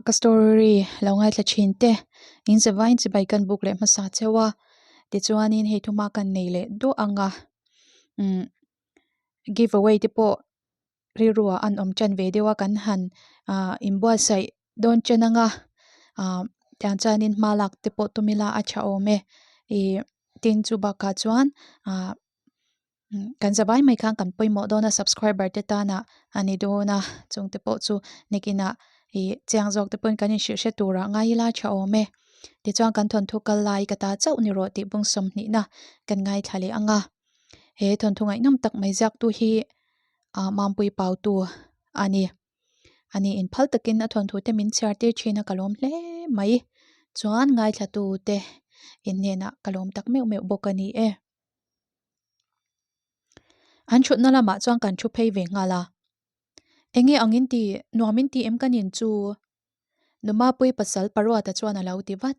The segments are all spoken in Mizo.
Ka story lo ngaithla thin te in zavain chibai kan buk leh hmasa cheu a tichuanin hei thuma kan nei leh duah ang a umm give away te pawh rilru ah an awm tan ve deuh a kan han ah inbuatsaih dawn chen ang a ah tiang chuanin hma lak te pawh tum ila a tha awm e ih tin chu bakah chuan ah kan zavai mai khan kan pawimawh dawn a subscriber te tana a ni dawn a chung te pawh chu nikinah ih chiang zawk te pawhin kan inhrilh hre turah ngai ila tha awm e tichuan kan thawnthu kal lai ka ta chauh ni rawh tih bung sawmhnihna kan ngaithla leh ang a he thawnthu ngaihnawm tak mai ziak tu hi ah Mampui Pautu a ni. A ni inphal takin a thawnthu te min chhiar tir thin a ka lawm hle mai chuan ngaithla tu te inhnenah ka lawm tak meuh meuh bawk a ni e. An thutna lamah chuan kan thu phei ve nghal a. Enge ang in ti, nuam in ti em ka nin chu? Numapui pasal Paruata chuan a lo ti vat.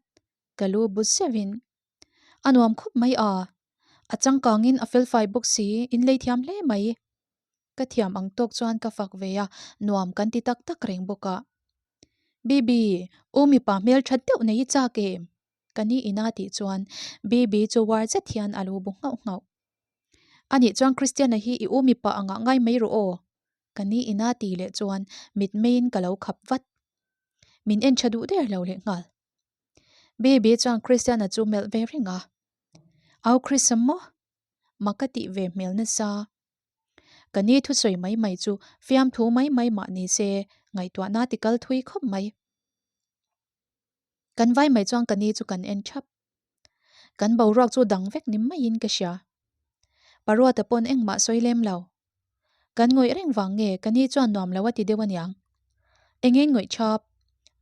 Ka lu bu zeuhin, A nuam khawp mai a, a changkangin a felfai bawk si, in lei thiam hle mai. Ka thiam ang tawk chuan ka fak ve a, nuam kan ti tak tak reng bawk a. Bibi, u mipa hmel that deuh nei i chak em? Ka ni ina tih chuan Bibi chu uar zet hian a lo bu nghauh nghauh. Anih chuan Christiana hi i u mipa angah ngai mai rawh aw. Ka ni ina tih leh chuan mitmeiin ka lo khap vat. Min en tha duh der lo leh nghal. Bibi chuan Christiana chu melh ve reng a. Au Chris a maw? Mak ka tih ve hmel nasa. Ka ni thusawi mai mai chu fiamthu mai mai mah ni se ngaihtuahna ti kal thui khawp mai. Kan vai mai chuan ka ni chu kan en thap. Kan boruak chu dang vek ni maiin ka hria. Paruata pawn engmah sawi lem lo. Kan ngawih reng vang nge ka ni chuan nuam lo a ti deuh aniang. Engin ngawih thap.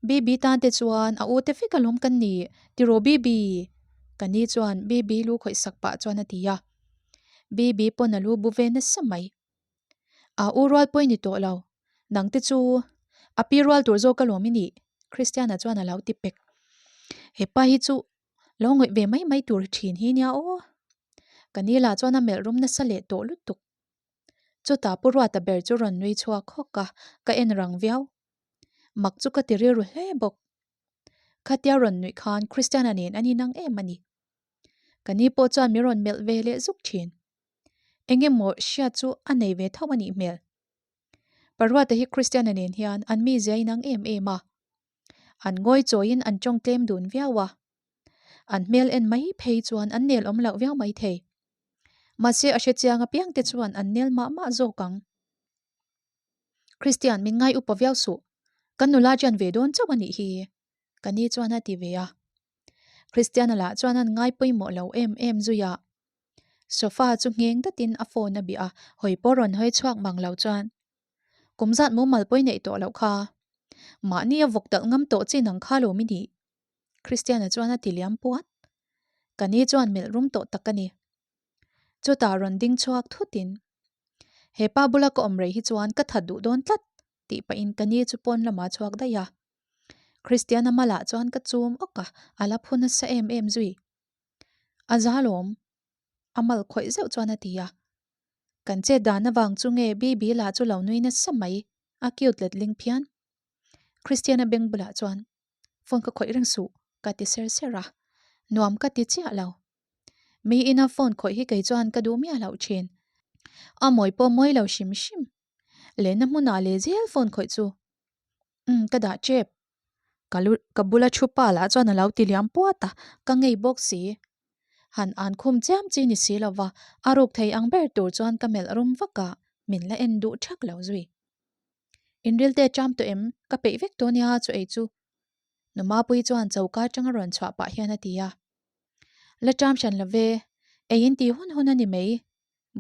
Bibi tan te chuan a u te vek alawm kan ni tiraw Bibi? Ka ni chuan Bibi lu khawih sak pah chuan a ti a. Bibi pawn a lu bu ve nasa mai. A u rual pawh i ni tawh lo. Nang te chu a pi rual tur zawk alawm i nih, Christiana chuan a lo ti pek. He pa hi chu lo ngawih ve mai mai tur thin hi nia aw. Ka ni lah chuan a melh rum nasa leh tawh lutuk. Chutah Pu Ruata ber chu rawn nui chhuak hawk a, ka en rang viau. Mak chu ka ti rilru hle bawk. Khatia rawn nuih khan Christiana nen an inang em a ni. Ka ni pawh chuan min rawn melh ve leh zuk thin. Eng emaw hriat chu a nei ve tho a nih hmel. Paruata hi Christiana nen hian an mizia inang em em a. An ngawi chawiin an tawng tlem dun viau a. An hmel en mai phei chuan an nel awm loh viau mai thei. Mahse a hre chiang apiang te chuan an nel mah mah zawk ang. Christian min ngai upa viau suh. Kan nula chian ve dawn chauh a nih hi. Ka ni chuan a ti ve a. Christiana lah chuan an ngai pawimawh lo em em zui a. Sofa chu ngheng datin a phone a bih a, hawi pawh rawn hawi chhuak mang lo chuan kum zat mumal pawi neih tawh loh kha. Mahni a vawk talh ngam tawh chin ang kha lo mi nih. Christiana chuan a ti liam puat. Ka ni chuan melh rum tawh tak a ni. Chutah rawn ding chhuak thutin, He pa bula ka awm rei hi chuan ka that duh dawn tlat tih pahin ka ni chu pawn lamah chhuak daih a. Christiana malah chuan ka chum awk a, a la phu nasa em em zui. A za lawm. A mal khawih zeuh chuan a ti a. Kan chet dan avang chu nge Bibi lah chu lo nui nasa mai, a cute letling phian. Christiana beng bulah chuan phone ka khawih reng suh ka ti ser ser a, nuam ka ti chiah lo. Mi ina phone khawih hi kei chuan ka duh miah loh thin. A mawi pawh mawi lo hrim hrim. Lenna hmunah leh zel phone khawih chu. Umm ka dah tep. Ka lu ka bula thu pa lah chuan a lo ti liam puat a, ka ngei bawk si. Han an khum chiam chi ni si lova, a ruk thei ang ber tur chuan ka melh rum vak a, min la en duh thak lo zui. Inril te cham tawh em? Ka peih vek tawh nia chu ei chu. Numapui chuan choka atanga rawn chhuah pah hian a ti a. La cham hran lo ve, ei in ti hun hun a ni mai,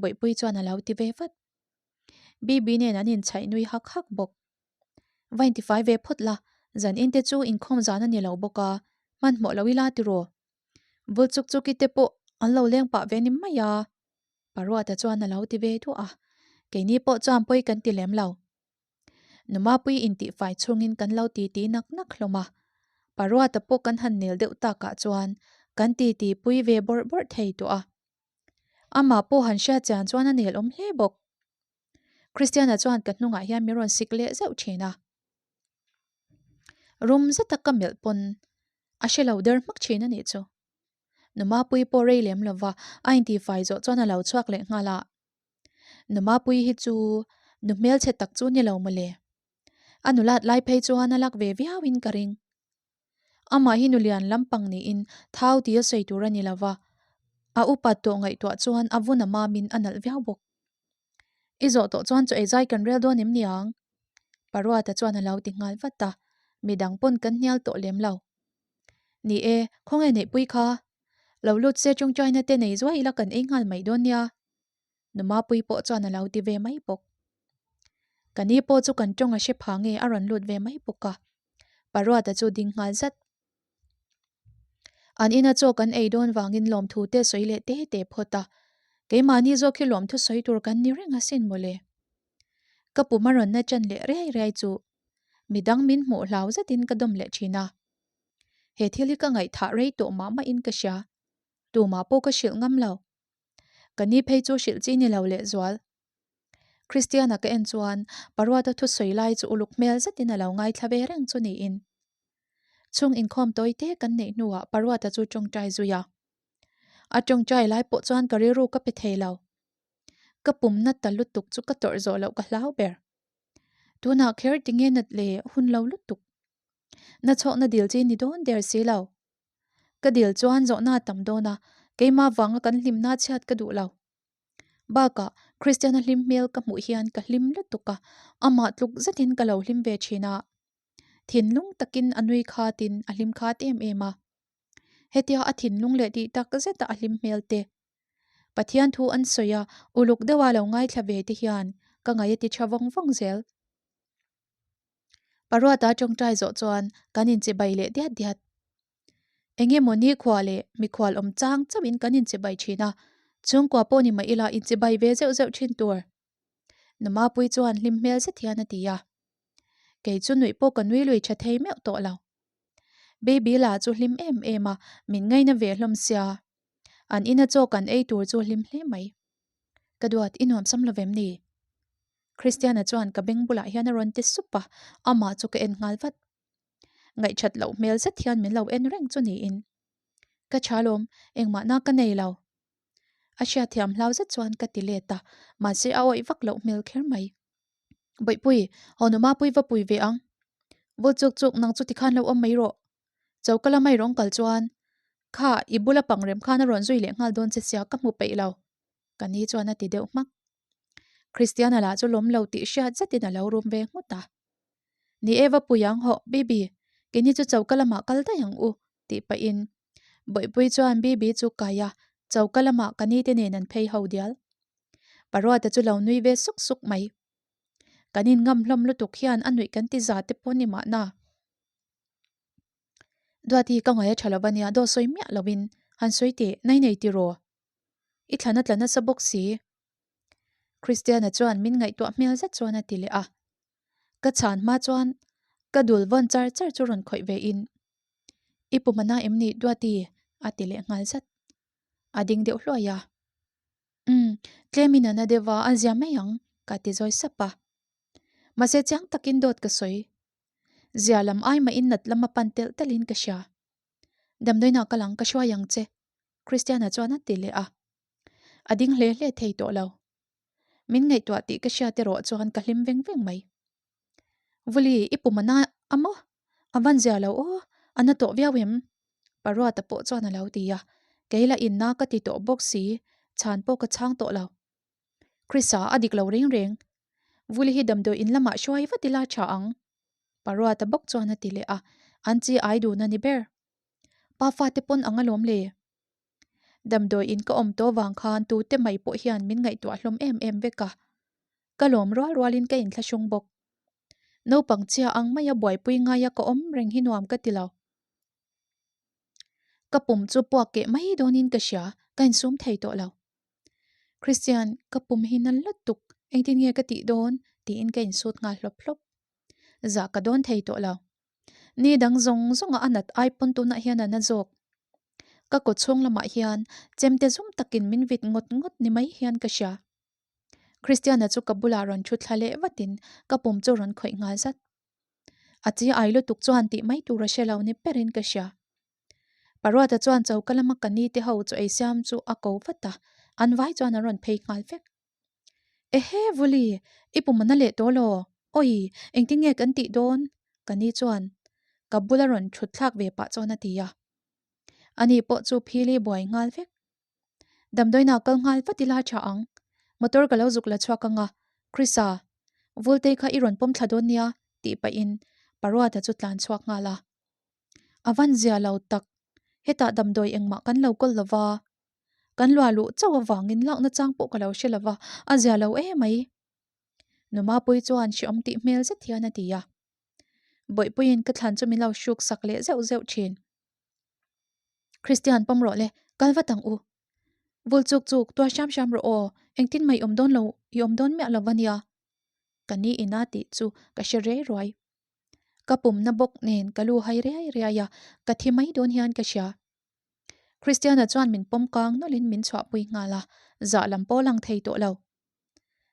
Bawihpui chuan a lo ti ve vat. Bibi nen an inchhaih nui hak hak bawk. Va intifai ve phawt la, zan in te chu inkhawm zan a ni lo bawk a, hmanhmawh lo ila tiraw? Vul chuk chuki te pawh an lo leng pah ve ni mai a, Paruata chuan a lo ti ve duah a, keini pawh chuan pawi kan ti lem lo. Numapui intihfai chhungin kan lo titi nak nak hlawm a, Paruata pawh kan han nel deuh takah chuan kan titi pui ve bawrh bawrh thei tawh a. Amah pawh han hriat chian chuan a nel awm hle bawk. Christiana chuan ka hnungah hian min rawn sik leh zeuh thin a. Rum zeta ka melh pawn a hre lo der hmak thin a nih chu. Numapui pawh rei lem lova a intifai zawh chuan a lo chhuak leh nghal a. Numapui hi chu nu hmelchhe tak chu ni lo mawle. A nulat lai phei chuan a lak ve viauin ka ring. Amah hi nulian lampang niin thau tia sawi tur a ni lova, a upat tawh ngaihtuah chuan a vun a mamin a nalh viau bawk. I zawh tawh chuan chaw ei zai kan rel dawn em niang? Paruata chuan a lo ti nghal vat a, midang pawn kan hnial tawh lem lo. Ni e, khawnge neihpui kha? Lo lut se tawngtaina te nei zuai ila kan ei nghal mai dawn nia. Numapui pawh chuan a lo ti ve mai bawk. Ka ni pawh chu kan tawng a hre pha nge a rawn lut ve mai bawk a. Paruata chu ding nghal zat. An ina chaw kan ei dawn vangin lawmthu te sawi leh te te phawt a. Keimahni zawk hi lawmthu sawi tur kan ni reng asin mawle. Ka pum a rawn na ṭan leh riai riai chu midang min hmuh hlau zetin ka dawm leh ṭhin a. He thil hi ka ngaihthah rei tawh mah mahin ka hria. Tumah pawh ka hrilh ngam lo. Ka ni phei chu hrilh chi ni lo lehzual. Christiana ka en chuan Paruata thusawi lai chu uluk hmel zetin a lo ngaithla ve reng chu niin. Chhung inkhawm tawi te kan neih hnuah Paruata chu tawngtai zui a. A tawngtai lai pawh chuan ka rilru ka pe thei lo. Ka pumna ta lutuk chu ka tawrh zawh loh ka hlau ber. Tunah kher tinge nat le hun lo lutuk. Na chhawkna dil chi ni dawn der si lo. Ka dil chuan zawhna a tam dawn a, keimah vanga kan hlimna chhiat ka duh lo. Bakah, Christiana hlim hmel ka hmuh hian ka hlim lutuk a, amah tluk zetin ka lo hlim ve thin a. Thinlung takin a nui khatin a hlim khat em em a. Hetia a thinlung leh tih tak zeta a hlim hmel te. Pathian thu an sawi a, uluk deuha lo ngaithla ve te hian ka ngaih a ti tha vawng vawng zel. Paruata tawngtai zawh chuan kan inchibai leh diat diat. Eng emaw nikhua leh mikhual awm chang chauhin kan inchibai thin a, chhungkua pawh ni mah ila inchibai ve zeuh zeuh thin tur. Numapui chuan hlim hmel zet hian a ti a. Kei chu nuih pawh ka nui lui tha thei meuh tawh lo. Baby la chu hlim em em a, min ngaina ve hlawm sia. An ina chaw kan ei tur chu hlim hle mai. Ka duat, i nuamsam lo vem ni? Christiana chuan ka beng bulah hian a rawn ti sup a, amah chu ka en nghal vat. Ngaihthat loh hmel zet hian min lo en reng chu niin. Ka tha lawm, engmah na ka nei lo. A hriatthiam hlau zet chuan ka ti let a, mahse a awih vak loh hmel kher mai. Bawihpui, haw nu Mapui va pui ve ang. Vul chuk chuk nang chu tikhan lo awm mai rawh. Choka lama i rawn kal chuan kha i bula pangrem khan a rawn zui leh nghal dawn che sia ka hmu peih lo. Ka ni chuan a ti deuh hmak. Christiana lah chu lawm lo tih hriat zetin a lo rum ve nghut a. Ni e va pui ang hawh Bibi, keini chu choka lamah kal daih ang u tih pahin Bawihpui chuan Bibi chu kai a, choka lamah ka ni te nen an phei ho dial. Paruata chu lo nui ve suk suk mai. Kan in ngam hlawm lutuk hian a nuih kan ti za te pawh ni mahna. Duati ka ngaih a tha lo ania dawt sawi miah lovin han sawi teh nai nei tiraw. I thlan a tla nasa bawk si. Christiana chuan min ngaihtuah hmel zet chuan a ti leh a. Ka chhan hma chuan ka dul vawn char char chu rawn khawih ve in I pum a na em ni Duati? a ti leh nghal zat. A ding deuh hluai a. Umm, tlem in a na deuh a, a zia mai ang ka ti zawi sap a. Mahse chiang takin dawt ka sawi. Zia lam ai mahin nat lam a pan telh telhin ka hria. Damdawiinah ka lang ka hruai ang che Christiana chuan a ti leh a. A ding hle hle thei tawh lo. Min ngaihtuah tih ka hriat erawh chuan ka hlim veng veng mai. Vuli, i pum a na a maw? A van zia lo aw, a na tawh viau em? Paruata pawh chuan a lo ti a, kei lah in na ka ti tawh bawk si, chhan pawh ka chhang tawh lo. Chrisa a dik lo reng reng. Vuli hi damdawi in lamah hruai vat ila tha ang. Paruata bawk chuan a ti leh a, an chi ai dun a ni ber. Pa fate pawn ang alawm le. Damdawi in ka awm tawh vang khan tute mai pawh hian min ngaihtuah hlawm em em vek a. Ka lawm rual rualin ka inthlahrung bawk. Naupang chhia ang maia buaipui ngaia ka awm reng hi nuam ka ti lo. Ka pum chu puak keh mai dawnin ka hria, ka insum thei tawh lo. Christian, ka pum hi na lutuk, engtin nge ka tih dawn? tiin ka insut nghal hlawp hlawp. Zah ka dawn thei tawh lo. Ni dang zawng zawnga a nat ai pawn tunah hian a na zawk. Ka kaw chhung lamah hian chemte zum takin min vit ngawt ngawt ni mai hian ka hria. Christiana chu ka bulah rawn thu thla leh vatin ka pum chu rawn khawih nghal zat. A chi ai lutuk chuan tih mai tur a hre lo ni berin ka hria. Paruata chuan choka lama ka ni te ho chu ei siam chu a ko vat a, an vai chuan an rawn phei nghal vek. Ehe Vuli, i pum a na leh tawh law? Awi, engtin nge kan tih dawn? Ka ni chuan ka bula rawn thut thlak ve pah chuan a ti a. Ani pawh chu phili buai nghal vek. Damdawiinah kal nghal vat ila tha ang. Motor ka lo zuk la chhuak anga, Chrisa, Vultei kha i rawn pawm thla dawn nia tih pahin Paruata chu tlan chhuak nghal a. A van zia lo tak, hetah damdawi engmah kan lo kawl lova, kan luah luh chauh avangin lakna chang pawh ka lo hre lova, a zia lo emai. Numapui chuan hreawm tih hmel zet hian a ti a. Bawihpuiin ka thlan chu min lo hruk sak leh zeuh zeuh thin. Christian pawm rawh le, kal vat ang u. Vul chuk chuk, tuar hram hram rawh aw, engtin mah i awm dawn lo, i awm dawn miah lo va nia. Ka ni ina tih chu ka hre riai ruai. Ka pumna bawk nen ka lu hai riai riai a, ka thi mai dawn hian ka hria. Christiana chuan min pawm kang nawlhin min chhuahpui nghal a, zah lam pawh lang thei tawh lo.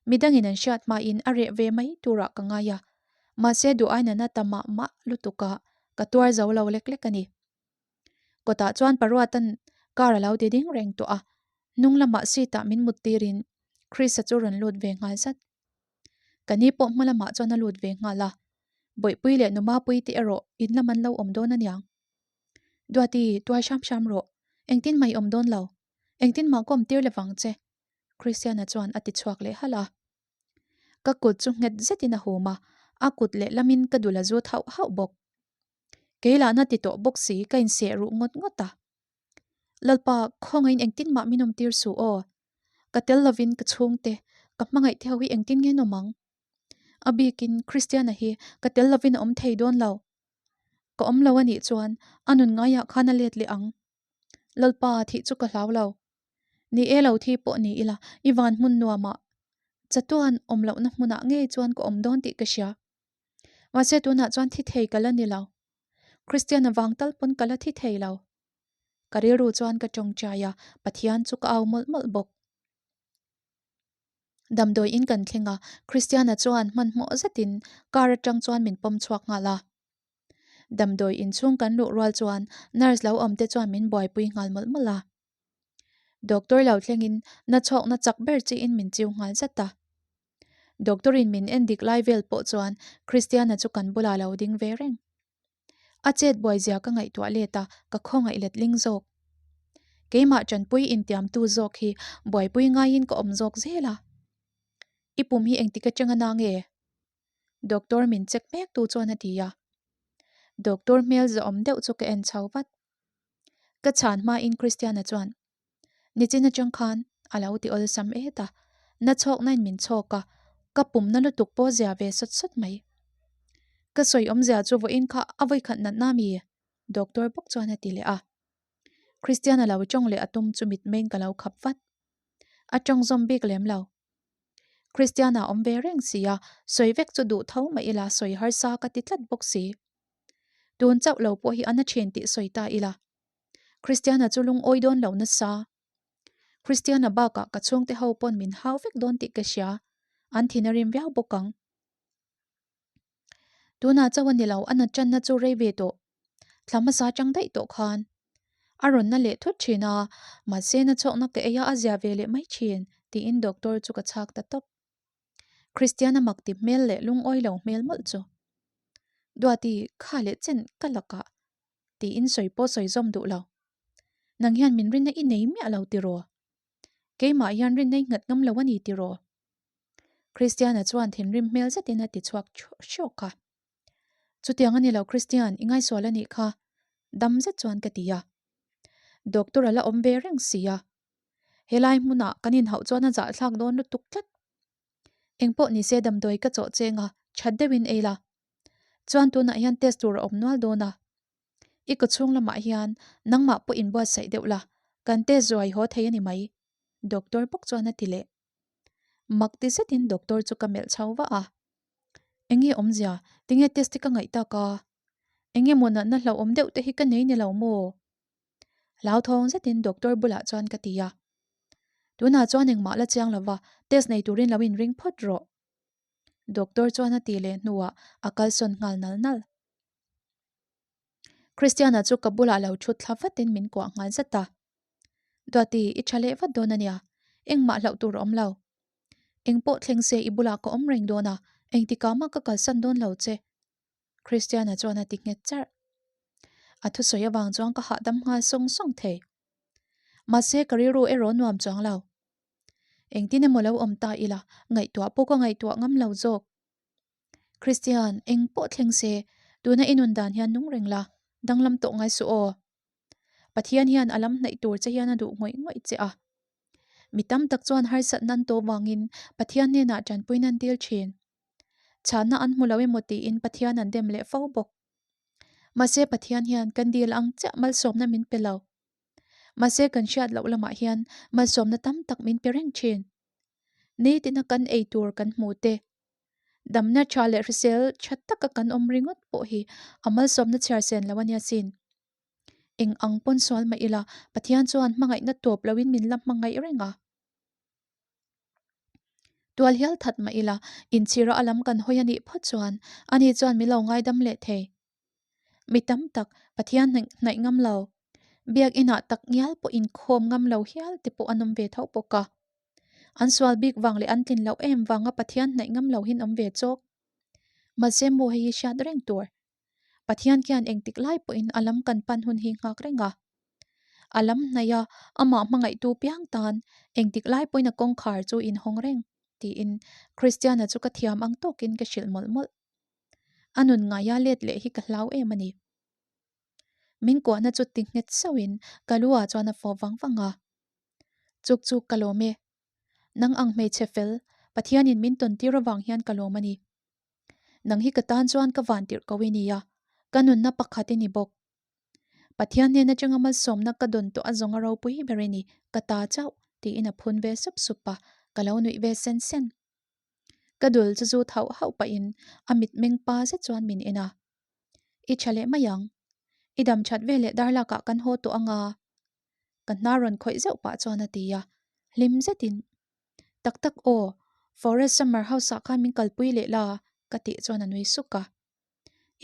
Midangin an hriat hmain a reh ve mai turah ka ngai a, mahse duh aina na ta mah mah lutuk a, ka tuar zo lo lek lek a ni. Kawtah chuan Paruatan car a lo ti ding reng tawh a, hnung lamah seat ah min mut tirin Chrisa chu rawn lut ve nghal zat. Ka ni pawh hma lamah chuan a lut ve nghal a, Bawihpui leh Numapui te erawh in lam an lo awm dawn aniang. Duati, tuai hram hram rawh, engtin mah i awm dawn lo, engtin mah ka awm tir lovang che, Christiana chuan a ti chhuak leh halh a. Ka kut chu nghet zetin a hum a, a kut lehlamin ka dul a zut hauh hauh bawk. Kei lahna ti tawh bawk si ka inseh ruh ngawt ngawt a. Lalpa, khawngaihin engtin mah min awm tir suh aw. Ka tel lovin ka chhungte, ka hmangaih te ho hi engtin nge an awm ang? A bikin Christiana hi ka tel lovin a awm thei dawn lo. Ka awm lo a nih chuan a nun ngaiah khan a let leh ang. Lalpa, thih chu ka hlau lo. Ni e lo thi pawh ni ila, i van hmun nuamah chatuan awm lohna hmunah ngei chuan ka awm dawn tih ka hria. Mahse tunah chuan thi thei ka la ni lo. Christian avang tal pawn ka la thi thei lo. Ka rilru chuan ka tawngtai a, Pathian chu ka au mawlh mawlh bawk. Damdawi in kan thleng a, Christiana chuan hmanhmawh zetin car atang chuan min pawm chhuak nghal a. Damdawi inchhung kan luh rual chuan nurse lo awm te chuan min buaipui nghal mawlh mawlh a. Doctor lo thlengin na chhawkna chak ber chiin min chiu nghal zat a. Doctor in min en dik lai vel pawh chuan Christiana chu kan bulah lo ding ve reng. A chet buai zia ka ngaihtuah let a, ka khawngaih let ling zawk. Keimah tanpui intiamtu zawk hi buaipui ngaiin ka awm zawk zel a. I pum hi engtik atanga na nge? Doctor min check mek tu chuan a ti a. Doctor hmel zawhawm deuh chu ka en chho vat. Ka chhan hmain Christiana chuan, Nichin atang khan a lo ti awlsam et a, na chhawknain min chhawk a, ka pumna lutuk pawh zia ve sawt sawt mai. Ka sawi awmzia chu vawiin kha a vawikhat natna mi? Doctor bawk chuan a ti leh a. Christiana lo tawng leh a tum chu mitmeiin ka lo khap vat. A tawng zawm bik lem lo. Christiana awm ve reng si a, sawi vek chu duh tho mah ila sawi harsa ka ti tlat bawk si. Tun chauh lo pawh hi a na thin tih sawi ta ila. Christiana chu lungawi dawn lo nasa. Christiana bakah ka chhungte ho pawn min hau vek dawn tih ka hria, an thin a rim viau bawk ang. Tunah chauh a ni lo, a natchanna chu rei ve tawh. Thla hmasa chang daih tawh khan a rawn na leh thut thin a, mahse na chhawkna ka ei a, a zia ve leh mai thin, tiin doctor chu ka chhak ta tawp. Christiana mak ti hmel leh lungawi lo hmel mawlh chu. Duati, kha leh chen ka lakah tiin sawi pawh sawi zawm duh lo. Nang hian min rinna i nei miah lo tiraw? Keimah hian rinna i nghat ngam lo a ni tiraw? Christiana chuan thinrim hmel zetin a ti chhuak hrawk a. Chutiang a ni lo Christian, i ngaisual a nih kha, dam zet chuan ka ti a. Doctor a la awm ve reng si a. Helai hmunah kan inhauh chuan a zahthlak dawn lutuk tlat. Engpawh nise damdawi ka chawh cheng a, that deuhin ei la. Chuan tunah hian test tur a awm nual dawn a. I kaw chhung lamah hian nangmah pawh inbuatsaih deuh la, kan test zuai haw thei a ni mai, doctor bawk chuan a ti leh. Mak ti zetin doctor chu ka melh chho vah a. Enge awmzia, tinge test hi ka ngaih tak a? Enge maw natna hlauhawm deuh te hi ka nei ni lo maw? Hlauthawng zetin doctor bulah chuan ka ti a. Tunah chuan engmah la chiang lova, test nei turin lo inring phawt rawh. Doctor chuan a ti leh hnuah a kalsawn nghal nal nal. Christiana chu ka bulah lo thut thla vatin min kuah nghal zat a. Duati, i tha leh vat dawn a nia, engmah hlauh tur a awm lo. Eng pawh thleng se i bulah ka awm reng dawn a, engtikah mah ka kalsan dawn lo che. Christiana chuan a ti nghet charh. A thusawi avang chuan ka hahdam nghal sawng sawng thei. Mahse ka rilru erawh nuam chuang lo. Engtin emaw lo awm ta ila, ngaihtuah pawh ka ngaihtuah ngam lo zawk. Christian, eng pawh thleng se, tuna i nun dan hian nung reng la, danglam tawh ngai suh aw. Pathian hian a lam hnaih tur che hian a duh ngawih ngawih che a. Mi tam tak chuan harsatna an tawh vangin Pathian hnenah tanpuina an dil thin. Chhanna an hmu lo emaw tiin Pathian an dem leh fo bawk. Mahse Pathian hian kan dil ang chiah malsawmna min pe lo. Mahse kan hriat loh lamah hian malsawmna tam tak min pe reng thin. Nitina kan ei tur kan hmu te, damna tha leh hrisel tha taka kan awm ringawt pawh hi a malsawmna chhiar sen lo a nia sin. Eng ang pawn sual mah ila Pathian chuan hmangaihna tawp loin min la hmangaih reng a. Tual hial that mah ila inchhira a lam kan hawi a nih phawt chuan ani chuan min lo ngaidam leh thei. Mi tam tak Pathian hnaih ngam lo, biak inah tak ngial pawh inkhawm ngam lo hial te pawh an awm ve tho bawk a. An sual bik vang leh an tlin loh em vanga Pathian hnaih ngam lo hin awm ve chawk. Mahse maw hei hi hriat reng tur. Pathian khian engtik lai pawhin a lam kan pan hun hi nghak reng a. A lam hnaih a, amah hmangaihtu piang tan engtik lai pawhin a kawngkhar chu inhawng reng, tiin Christiana chu ka thiam ang tawkin ka hrilh mawlh mawlh. A nun ngaia let leh hi ka hlau em a ni. Min kuahna chu ti nghet sauhin ka lu ah chuan a fawp vang vang a. Chuk chuk ka lawm e. Nang ang hmeichhe fel, Pathianin min tawn tir avang hian ka lawm a ni. Nang hi ka tan chuan ka van tirh ko i ni a, ka nunna pakhat i ni bawk. Pathian hnen atanga malsawmna ka dawn tawh a zawng a ropui ber i ni, ka ta chauh, tiin a phun ve sup sup a, ka lo nuih ve sen sen. Ka dul chu zut hauh hauh pahin a mitmeng pa zet chuan min en a. I tha leh mai ang. I dam that veleh darlakah kan haw tawh anga. Ka hnar rawn khawih zeuh pah chuan a ti a, hlim zetin, Tak tak aw, Forest Summer House ah khan min kalpui leh la, ka tih chuan a nui suk a.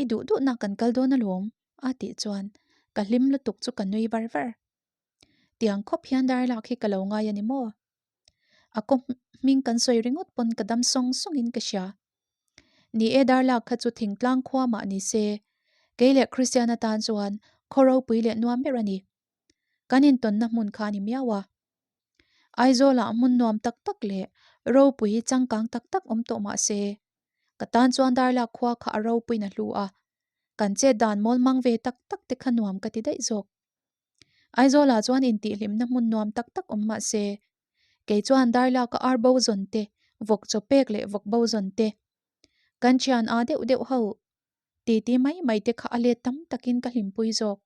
I duh duhna kan kal dawn alawm, a tih chuan ka hlim lutuk chu ka nui var var. Tiang khawp hian darlak hi ka lo ngai a ni maw? A kaw hming kan sawi ringawt pawn ka dam sawng sawngin ka hria. Ni e darlak kha chu thingtlang khua mah ni se, kei leh Christian atan chuan khaw ropui leh nuam ber a ni. Kan intawnna hmun kha a ni miau a. Aizawlah hmun nuam tak tak leh ropui changkang tak tak awm tawh mah se, ka tan chuan darlak khua kha a ropuiin a hlu a, kan chet dan mawlmang ve tak tak te kha nuam ka ti daih zawk. Aizawlah chuan intihhlimna hmun nuam tak tak awm mah se, kei chuan darlaka ar bo zawn te, vawk chaw pek leh vawk bo zawn te, kan thian a deuh deuh ho titi mai mai te kha a let tam takin ka hlimpui zawk.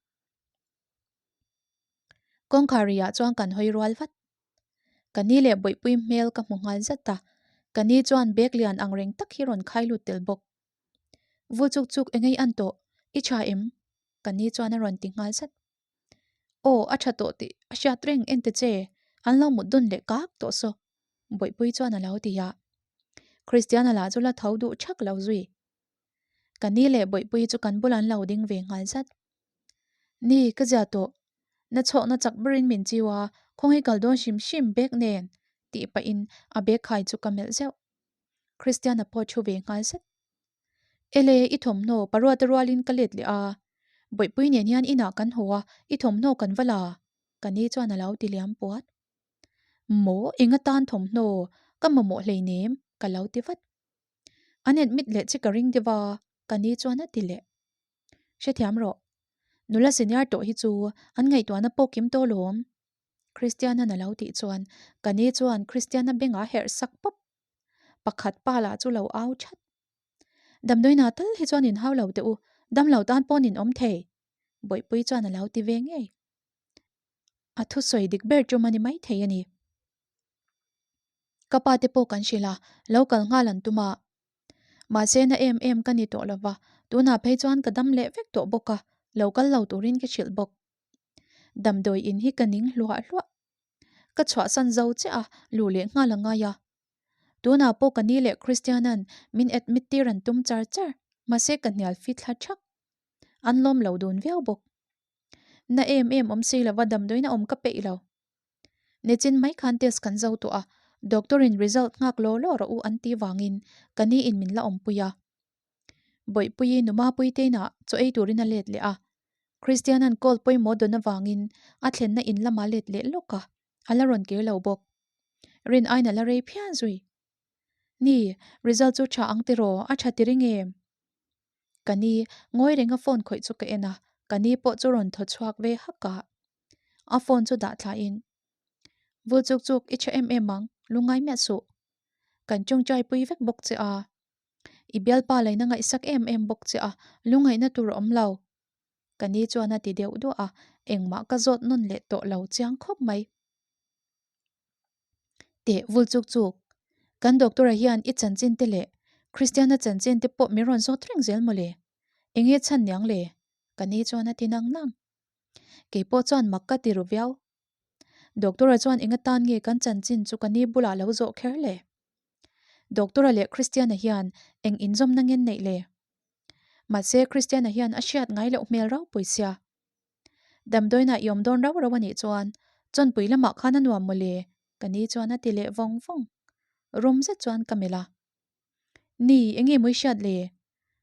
Kawngkhar riah chuan kan hawi rual vat. Ka ni leh bawihpui hmel ka hmu nghal zat a, ka ni chuan bag lian ang reng tak hi rawn khai lut tel bawk. Vul chuk chuk engei an tawh, i tha em? Ka ni chuan a rawn ti nghal zat. Aw, a tha tawh tih a hriat reng en ta che, an lo mut dun leh kak tawh saw, Bawihpui chuan a lo ti a. Christiana lah chu la tho duh thak lo zui. Ka ni leh Bawihpui chu kan bulah an lo ding ve nghal zat. Ni, ka zia tawh. Na chhawkna chak berin min chiu a, khawngaih kal dawn hrim hrim bag nen, tih pahin a bag khai chu ka melh zeuh. Christiana pawh thu ve nghal zat. Ele, i thawmhnaw paruata rualin ka let leh a, Bawihpui nen hian inah kan haw a, i thawmhnaw kan va la, ka ni chuan a lo ti liam puat. Maw, eng atan thawmhnaw ka mamawh hleinem, ka lo ti vat. An admit leh che ka ring deuh a, ka ni chuan a ti leh. Hrethiam rawh, nula senior tawh hi chu an ngaihtuahna pawh kim tawh lawm. Christian-an a lo tih chuan ka ni chuan Christian-a bengah a herh sak pawp. Pakhat pa lah chu lo au that. Damdawiinah tal hi chuan inhau lo teh u, damlo tan pawn in awm thei, Bawihpui chuan a lo ti ve ngei. A thusawi dik ber tum a ni maithei a ni. Ka pa te pawh kan hrilh a, lo kal nghal an tum a. Mahse na em em ka ni tawh lova, tunah phei chuan ka dam leh vek tawh bawk a, lo kal lo turin ka hrilh bawk. Damdawi in hi ka ning hluah hluah. Ka chhuahsan zo chiah a, luh leh nghal a ngai a. Tunah pawh ka ni leh Christian-a'n min admit tir an tum char char, mahse ka hnial fit thla thak. An lawm lo dun viau bawk. Na em em awm si lova damdawiin a awm ka peih lo. Nichin mai khan test kan zo tawh a, doctor in result nghak law law rawh u an tih vangin ka ni in min la awmpui a. Bawihpuii numa puitein ah chaw ei turin a let leh a, Christian-a'n call pawimawh dawn avangin a thlenna in lamah let leh lawk a, a la rawn kir lo bawk. Rin aiin a la rei phian zui. Ni, result chu tha ang tiraw, a tha ti ring em? Ka ni, ngawi renga phone khawih chu ka en a, ka ni pawh chu rawn thaw chhuak ve hak a. A phone chu dah thla in, Vul chuk chuk, i tha em em ang, lungngai miah suh. Kan tawngtai pui vek bawk che a. I bialpa laina ngaihsak em em bawk che a, lungngaihna tur a awm lo. Ka ni chuan a ti deuh duah a, engmah ka zawt nawn leh tawh lo chiang khawp mai. Teh vul chuk chuk, kan doctor-a hian i chanchin te leh Christiana chanchin te pawh min rawn zawt reng zel mawle. Enge chhan niang le? Ka ni chuan a ti nang nang. Kei pawh chuan mak ka ti ru viau. Doctor-a chuan eng atan nge kan chanchin chu ka ni bulah lo zawh kher le? Doctor-a leh Christiana hian eng inzawmna ngen neih le? Mahse Christiana hian a hriat ngai loh hmel ropui sia. Damdawiinah i awm dawn rau rau a nih chuan chawnpui lamah khan a nuam mawle ka ni chuan a ti leh vawng vawng. Rum zet chuan ka melh a. Ni, enge mawi hriat le?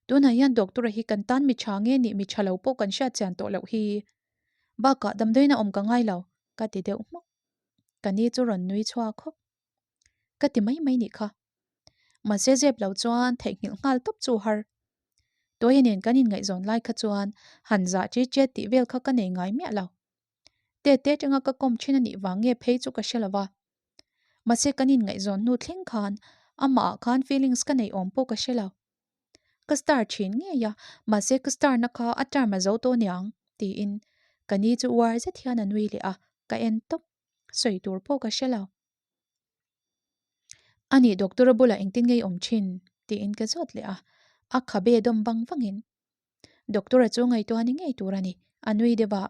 Tunah hian doctor-a hi kan tan mi tha nge nih mi tha lo pawh kan hriat chian tawh loh hi. Bakah damdawiinah awm ka ngai lo, ka ti deuh hmawk. Ka ni chu rawn nui chhuak khawp. Ka ti mai mai nih kha. Mahse zep lo chuan theihnghilh nghal tawp chu har. Tawia nen kan inngaihzawn lai kha chuan han zah che che tih vel kha ka nei ngai miah lo. Te te atanga ka kawm thin a nih vang nge phei chu ka hre lo va. Mahse kan inngaihzawn hnu thleng khan amah ah khan feelings ka nei awm pawh ka hre lo. Ka star thin ngei a, mahse ka star na kha a term a zo tawh aniang tiin ka ni chu uar zet hian a nui leh a, ka en tawp. Sawi tur pawh ka hre lo. A nih doctor-a bulah engtin nge i awm thin? tiin ka zawt leh a, a khabe dawm vang vangin doctor-a chu ngaihtuah ni ngei tur a ni, a nui deuh a.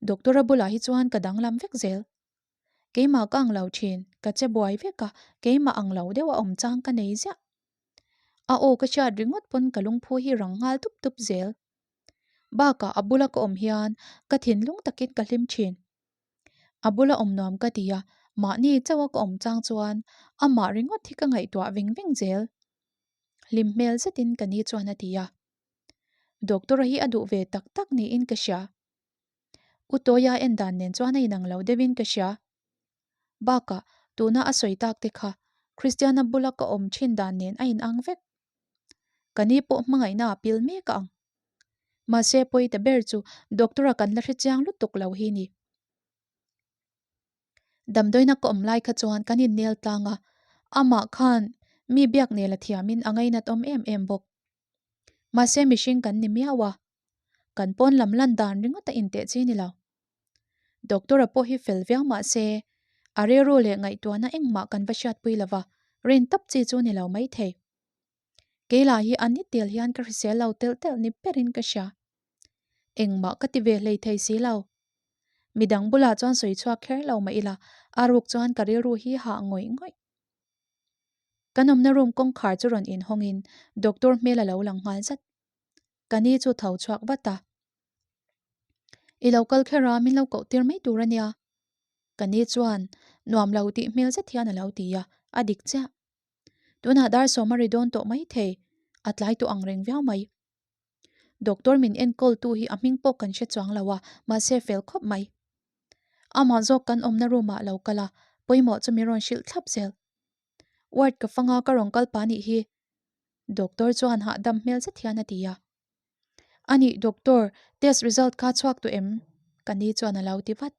Doctor-a bulah hi chuan ka danglam vek zel. Keimah ka ang lo thin, ka che buai vek a, keimah ang lo deuh a awm chang ka nei ziah. A aw ka hriat ringawt pawn ka lungphu hi rang nghal tup tup zel. Bakah a bula ka awm hian ka thinlung takin ka hlim thin. A bula awm nuam ka ti a, mahni chauha ka awm chang chuan amah ringawt hi ka ngaihtuah veng veng zel. Hlim hmel zetin ka ni chuan a ti a. Doctor-a hi a duh ve tak tak niin ka hria. U Tawia en dan nen chuan a inang lo deuhin ka hria. Bakah tuna a sawi tak te kha Christiana bula ka awm thin dan nen a inang vek. Ka ni pawh hmangaihna a pil mek ang. Mahse pawi ta ber chu doctor-a kan la hre chiang lutuk lo hi ni. Damdawiina ka awm lai kha chuan kan innel tlang a, amah khan mi biak nel a thiamin a ngainat awm em em bawk. Mahse mihring kan ni miau a, kan pawn lam lan dan ringawt a inteh chi ni lo. Doctor-a pawh hi fel viau mah se, a rilru leh ngaihtuahna engmah kan va hriatpui lo va, rin tawp chi chu ni lo maithei. Kei lah hi a ni tel hian ka hrisel lo telh telh ni berin ka hria. Engmah ka ti ve hlei thei si lo. Midang bulah chuan sawi chhuak kher lo mah ila, a ruk chuan ka rilru hi hah ngawih ngawih. Kan awmna room kawngkhar chu rawn inhawngin doctor hmel a lo lang nghal zat. Ka ni chu tho chhuak vat a. I lo kal kher a, min lo koh tir mai tur a nia. Ka ni chuan nuam lo tih hmel zet hian a lo ti a, a dik chiah. Tunah dar sawm a ri dawn tawh mai thei, a tlai tawh ang reng viau mai. Doctor min enkawl tu hi a hming pawh kan hre chuang lo a, mahse fel khawp mai. Amah zawk kan awmna room ah lo kal a, pawimawh chu min rawn hrilh thlap zel. Ward ka fanga ka rawn kal pah nih hi. Doctor chuan hahdam hmel zet hian a ti a. Anih doctor, test result kha chhuak tawh em? Ka ni chuan a lo ti vat.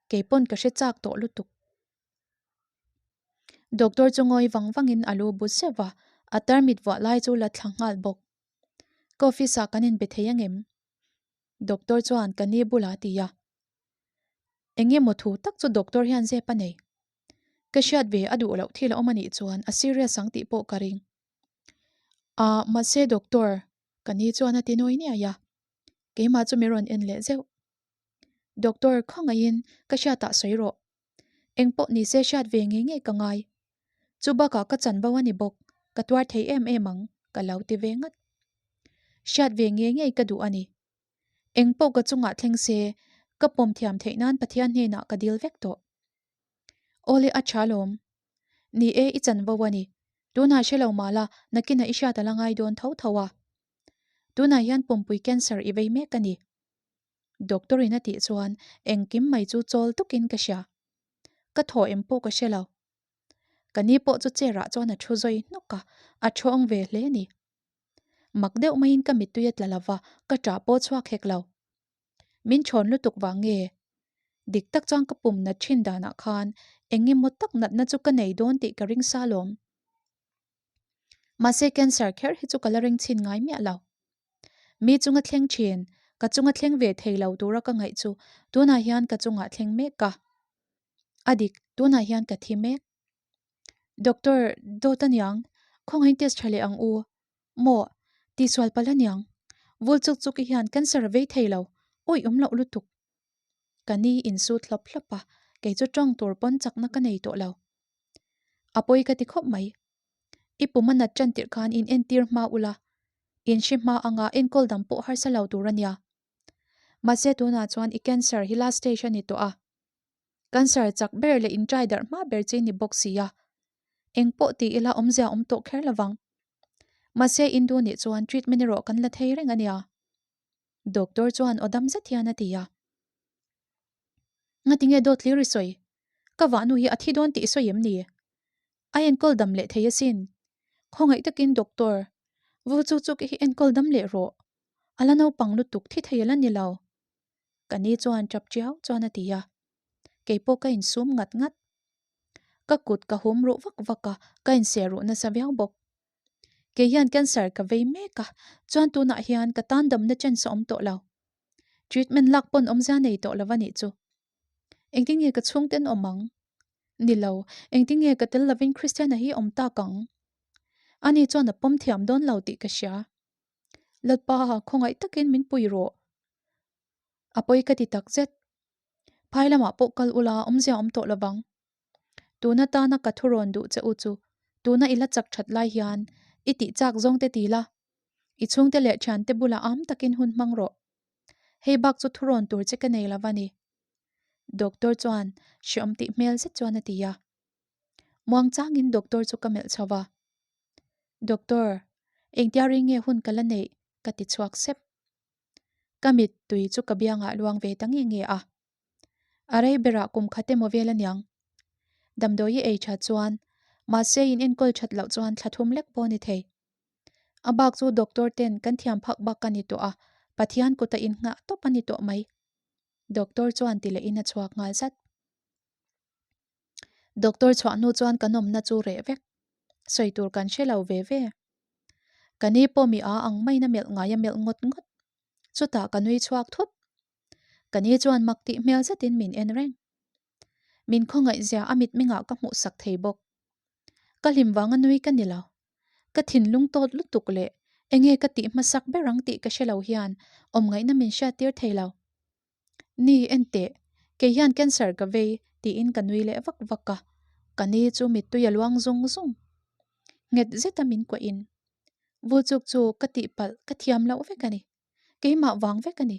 Keipawn ka hre chak tawh lutuk. Doctor chu ngawi vang vangin a lu bu zeuh a, a tarmit vuah lai chu la thla nghal bawk. Ka office ah kan inbe thei angem? Doctor chuan ka ni bulah a ti a. Eng emaw thu tak chu doctor hian zep a nei. Ka hriat ve a duh loh thil a awm a nih chuan a serious ang tih pawh ka ring. Ah, mahse doctor, ka ni chuan a ti nawi niai a. Keimah chu min rawn en leh zeuh. Doctor, khawngaihin ka hriatah sawi rawh. Eng pawh ni se hriat ve ngei ngei ka ngai. Chu bakah ka chanvo a ni bawk, ka tuar thei em em ang, ka lo ti ve ngat. Hriat ve ngei ngei ka duh a ni. Eng pawh ka chungah thleng se, ka pawm thiam theih nan Pathian hnenah ka dil vek tawh. Awle a tha lawm. Ni e, i chanvo a ni. Tunah hre lo mah la, nakinah i hriat a la ngai dawn tho tho a. Tunah hian pumpui cancer i vei mek a ni. Doctor in a tih chuan engkim mai chu chawl tukin ka hria. Ka thaw em pawh ka hre lo. Ka ni pawh chu chair ah chuan a thu zawi hnawk a, a thawng ve hle a ni. Mak deuh maiin ka mittui a tla lo va, ka ṭah pawh chhuak hek lo. Min chhawn lutuk vang nge? Dik tak chuan ka pum nat ṭhin danah khan eng emaw tak natna chu ka nei dawn tih ka ring sa lawm. Mahse cancer kher hi chu ka la ring chhin ngai miah lo. Mi chunga thleng ṭhin, ka chunga thleng ve thei lo tura ka ngaih chu tunah hian ka chungah thleng mek a. A dik, tunah hian ka thi mek. Doctor, dawt aniang, khawngaihin test tha leh ang u. Maw, tihsual palh aniang. Vul chuk chuk i hian cancer a vei thei lo, awih awm loh lutuk. Ka ni insut hlawp hlawp a, kei chu tawng tur pawn chakna ka nei tawh lo. A pawi ka ti khawp mai. I pum a nat tan tirh khan in entir hma ula, in hre hma anga enkawl dam pawh harsa lo tur ania. Mahse tunah chuan i cancer hi last stage a ni tawh a. Cancer chak ber leh intrai darh hma ber chi ni bawk si a. Eng pawh ti ila awmzia awm tawh kher lovang. Mahse indu nih chuan treatment erawh kan la thei reng ania. Doctor chuan aw dam zet hian a ti a. Ngatinge dawt hlir i sawi? Ka vahnu hi a thi dawn tih i sawi em ni? A enkawl dam leh thei asin. Khawngaih takin doctor, vul chu chu hi enkawl dam leh rawh. A la naupang lutuk thi thei a la ni lo. Ka ni chuan tap tiau chuan a ti a. Kei pawh ka insum ngat ngat. Ka kut ka hum ruh vak vak a, ka inseh ruh nasa viau bawk. Kei hian cancer ka vei mek a, chuan tunah hian ka tan damna chance a awm tawh lo. Treatment lak pawn awmzia nei tawh lo a nih chu. Engtin nge ka chhungten awm ang? Ni lo, engtin nge ka tel lovin Christiana hi awm tak ang? Ani chuan a pawm thiam dawn lo tih ka hria. Lalpa, khawngaih takin min pui rawh. A pawi ka ti tak zet. Phai lamah pawh kal ula awmzia awm tawh lovang. Tuna tana ka thurawn duh che u chu tuna i la chak that lai hian i tih chak zawng te ti la. I chhungte leh thiante bulah am takin hun hmang rawh. Hei bak chu thurawn tur che ka nei lo va ni. Doctor chuan hreawm tih hmel zet chuan a ti a. Muang changin doctor chu ka melh chho va. Doctor, engtia ring nge hun ka la neih? ka ti chhuak sep. Ka mittui chu ka biangah luang ve ta nge nge a. A rei berah kum khat emaw vel aniang. Damdawi i ei that chuan, mahse in enkawl that loh chuan thla thum lek pawh a ni thei. A bak chu doctor ten kan thiam phak bak ka ni tawh a, Pathian kuta innghah tawp a ni tawh mai. Doctor chuan ti lehin a chhuak nghal zat. Doctor chhuah hnu chuan kan awmna chu reh vek. Sawi tur kan hre lo ve ve. Ka ni pawh mi a ang maiin a melh ngai a melh ngawt ngawt. Chutah ka nui chhuak thut. Ka ni chuan mak tih hmel zetin min en reng. Min khawngaihzia a mitmengah ka hmuh sak thei bawk. Ka hlim vanga nui ka ni lo. Ka thinlung tawt lutuk leh enge ka tih hmasak ber ang tih ka hre lo hian awmngaihna min hriattir thei lo. Ni, en teh, kei hian cancer ka vei tiin ka nui leh vak vak a, ka ni chu mittui a luang zung zung. Nghet zeta min kuahin, Vulchuk chu ka tihpalh ka thiam loh vek a ni. Keimah vang vek a ni.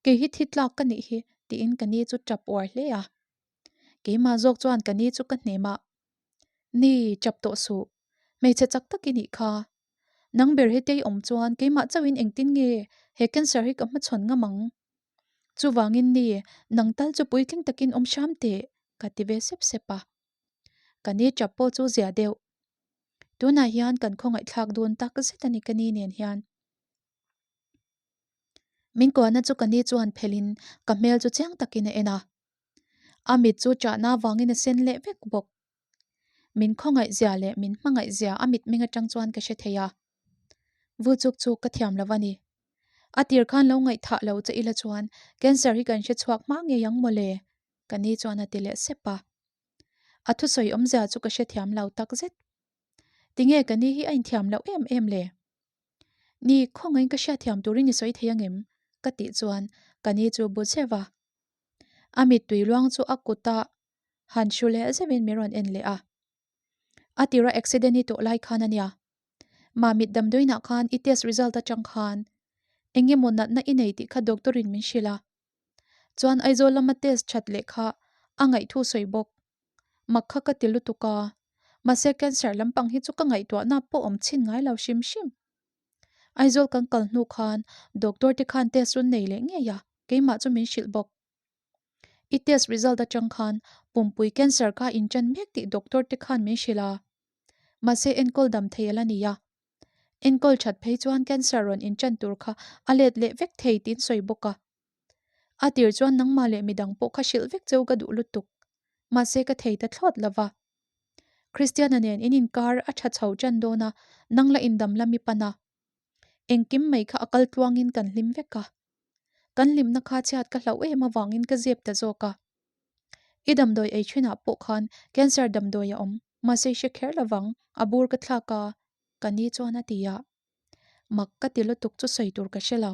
Kei hi thi tlak ka nih hi tiin ka ni chu tap uar hle a. Keimah zawk chuan ka ni chu ka hnem a. Ni, tap tawh suh. Hmeichhe chak tak i nih kha. Nang ber hetei awm chuan keimah chauhin engtin nge he cancer hi ka hmachhawn ngam ang? Chuvangin ni, nang tal chu puitling takin awm hram teh, ka ti ve sep sep a. Ka ni tap pawh chu zia deuh. Tunah hian kan khawngaihthlak dun tak zet a ni ka ni nen hian. Min kuahna chu ka ni chuan phelhin ka hmel chu chiang takin a en a. A mit chu chahna avangin a sen leh vek bawk. Min khawngaih zia leh min hmangaih zia a mitmeng atang chuan ka hre thei a. Vu chuk chu ka thiam lo a ni. A tir khan lo ngaihthah lo che ila chuan cancer hi kan hre chhuak hma ngei ang mawle, ka ni chuan a ti leh sep a. A thusawi awmzia chu ka hrethiam lo takzet. Tinge ka ni hi a inthiam loh em em le? Ni, khawngaihin ka hriatthiam turin i sawi thei angem? ka tih chuan ka ni chu bu zeuh a. A mittui luang chu a kuta han hru leh zeuhin min rawn en leh a. A tira accident i tawh lai khan a nia. Mamit damdawiinah khan i test result atang khan. Eng emaw natna i nei tih kha doctor in min hrilh a. Chuan Aizawl lama test that leh kha a ngaihthu sawi bawk. Mak kha ka ti lutuk a. Mahse cancer lampang hi chu ka ngaihtuahna pawh awm chhin ngai lo hrim hrim. Aizawl kan kal hnu khan doctor te khan test rawn nei leh ngei a, keimah chu min hrilh bawk. I test result atang khan pumpui cancer kha in ṭan mek tih doctor te khan min hrilh a. Mahse enkawl dam thei a la ni a. Enkawl that phei chuan cancer rawn in ṭan tur kha a let leh vek thei tiin sawi bawk a. A tir chuan nangmah leh midang pawh kha hrilh vek cheu ka duh lutuk. Mahse ka thei ta thlawt lo va. Christiana nen in inkar a tha chho ṭan dawn a, nang la indam la mi pan a. Engkim mai kha a kal tluangin kan hlim vek a. Kan hlimna kha chhiat ka hlauh em avangin ka zep ta zawk a. I damdawi ei thinah pawh khan cancer damdawi a awm, mahse i hre kher lovang, a bur ka thlak a, ka ni chuan a ti a. Mak ka ti lutuk chu sawi tur ka hre lo.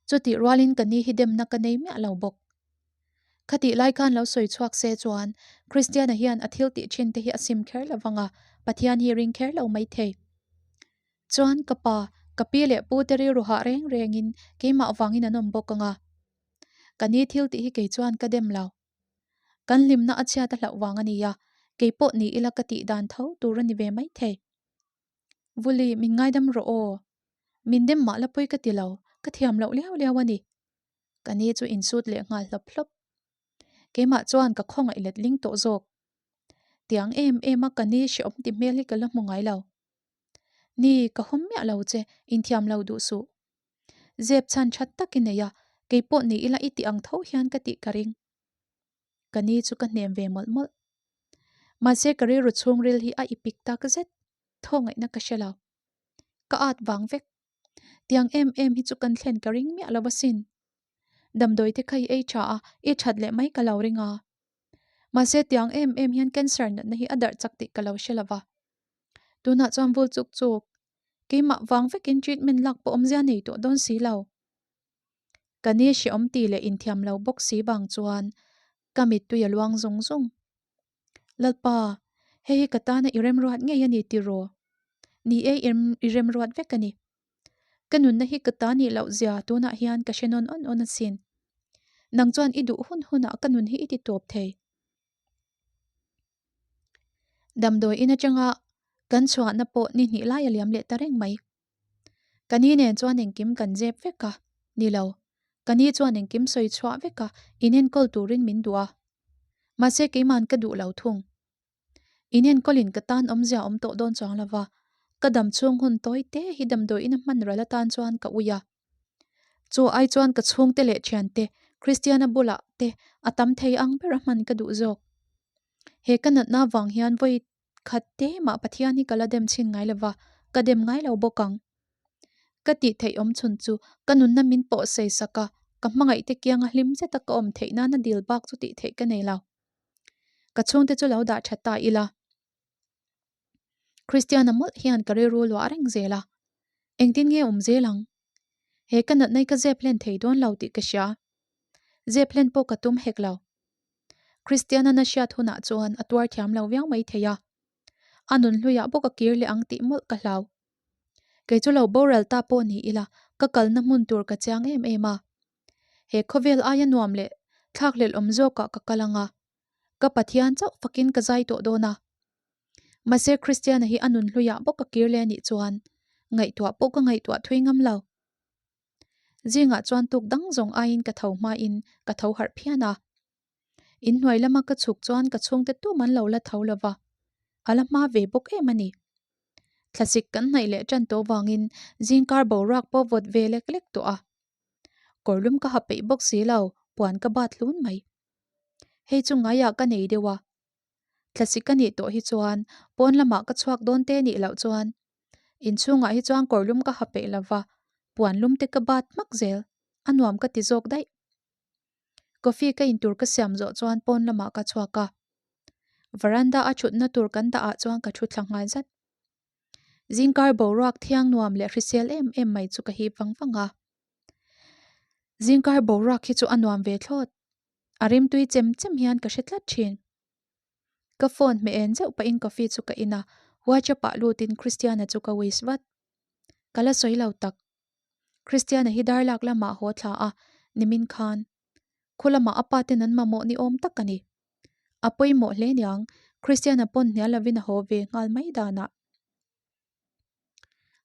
Chutih rualin ka ni hi demna ka nei miah lo bawk. Khatih lai khan lo sawi chhuak se chuan Kristiana hian a thil tih thin te hi a sim kher lo vang a, Pathian hi ring kher lo mai thei. Chuan ka pa, ka pi leh pu te rilru hah reng rengin keimah vangin an awm bawk ang a. Ka ni thil tih hi kei chuan ka dem lo. Kan hlimna a chhiat a hlauh vang a nia, kei pawh ni ila ka tih dan tho tur a ni ve mai thei. Vuli, min ngaidam rawh aw. Min dem mah la pawi ka ti lo, ka thiam loh liau liau a ni. Ka ni chu insut leh nghal hlawp hlawp. Keimah chuan ka khawngaih let ling tawh zawk. Tiang em em a ka ni hreawm ti hmel hi ka la hmu ngai lo. Ni, ka hawm miah lo che, inthiam lo duh suh. Zep chhan that tak i nei a, kei pawh ni ila i tih ang tho hian ka tih ka ring. Ka ni chu ka hnem ve mawlh mawlh. Mahse ka rilru chhungril hi a ipik tak zet, thawngaihna ka hre lo. Ka at vang vek. Tiang em em hi chu kan thlen ka ring miah lo asin. Damdawi te kha i ei tha a, i that leh mai ka lo ring a. Mahse tiang em em hian cancer natna hi a darh chak tih ka lo hre lo va. Tunah chuan vul chuk chuk, keimah vang vekin treatment lak pawh awmzia nei tawh dawn si lo. Ka ni hreawm ti leh inthiam lo bawk si vang chuan ka mittui a luang zung zung. Lalpa, hei hi ka tana i remruat ngei a ni tiraw? Ni e, i remruat vek a ni. Ka nunna hi ka ta nih loh zia tunah hian ka hre nawn awn awn asin. Nang chuan i duh hun hunah ka nun hi i ti tawp thei. Damdawi in atanga kan chhuahna pawh ni hnih lai a liam leh ta reng mai. Ka ni nen chuan engkim kan zep vek a, ni lo, ka ni chuan engkim sawi chhuah vek a, inenkawl turin min duh a. Mahse keima'n ka duh lo thung. Inenkawlin ka tan awmzia awm tawh dawn chuang lo va, ka dam chhung hun tawi te hi damdawiin a hman ral atan chuan ka ui a. Chu ai chuan ka chhungte leh thiante, Kristiana bulah te a tam thei ang ber a hman ka duh zawk. He ka natna vang hian vawi khat te mah Pathian hi ka la dem chhin ngai lo va, ka dem ngai lo bawk ang. Ka tih theih awm chhun chu ka nunna min pawh sei sak a, ka hmangaihte kianga hlim zeta ka awm theih nana dil bak chu tih theih ka nei lo. Ka chhungte chu lo dah that ta ila. Kristiana mawlh hian ka rilru luah reng zel a, engtin nge awm zel ang? He ka natna hi ka zep hlen thei dawn lo tih ka hria. Zep hlen pawh ka tum hek lo. Kristiana na hriat hunah chuan a tuar thiam lo viau mai thei a. A nun hluiah bawk a kir leh ang tih mawlh ka hlau. Kei chu lo boral ta pawh ni ila ka kalna hmun tur ka chiang em em a. He khawvel aia nuam leh thlakhlelh awm zawkah ka kal ang a, ka Pathian chauh fakin ka zai tawh dawn a. Mahse Kristiana hi a nun hluiah bawk a kir leh anih chuan ngaihtuah pawh ka ngaihtuah thui ngam lo. Zingah chuan tuk dang zawng aiin ka tho hmain ka tho harh phian a. Inhnuai lama ka chhuk chuan ka chhungte tum an lo la tho lo va, a la hma ve bawk em a ni. Thlasik kan hnaih leh tan tawh vangin zingkar boruak pawh vawt ve lek lek tawh a. Kawrlum ka ha peih bawk si lo, puan ka bat hlun mai. Hei chu ngaiah ka nei deuh a. Thlasik a nih tawh hi chuan pawn lamah ka chhuak dawn te nih loh chuan inchhungah hi chuan kawrlum ka ha peih lo va, puan lum te ka bat hmak zel, a nuam ka ti zawk daih. Coffee ka in tur ka siam zawh chuan pawn lamah ka chhuak a, veranda a thutna tur kan dah ah chuan ka thu thla nghal zat. Zingkar boruak thiang nuam leh hrisel em em mai chu ka hip vang vang a. Zingkar boruak hi chu a nuam ve thlawt. A rimtui chem chem hian ka hre tlat thin. Ka phone hmeh en zeuh pahin coffee chu ka in a, WhatsApp ah lutin Christiana chu ka wish vat. Ka la sawi lo tak. Christiana hi darlak lamah haw thla a, nimin khan. Khu lamah a pa ten an mamawh ni awm tak a ni. A pawimawh hle niang, Christiana pawn hnial lovin a haw ve nghal mai danah.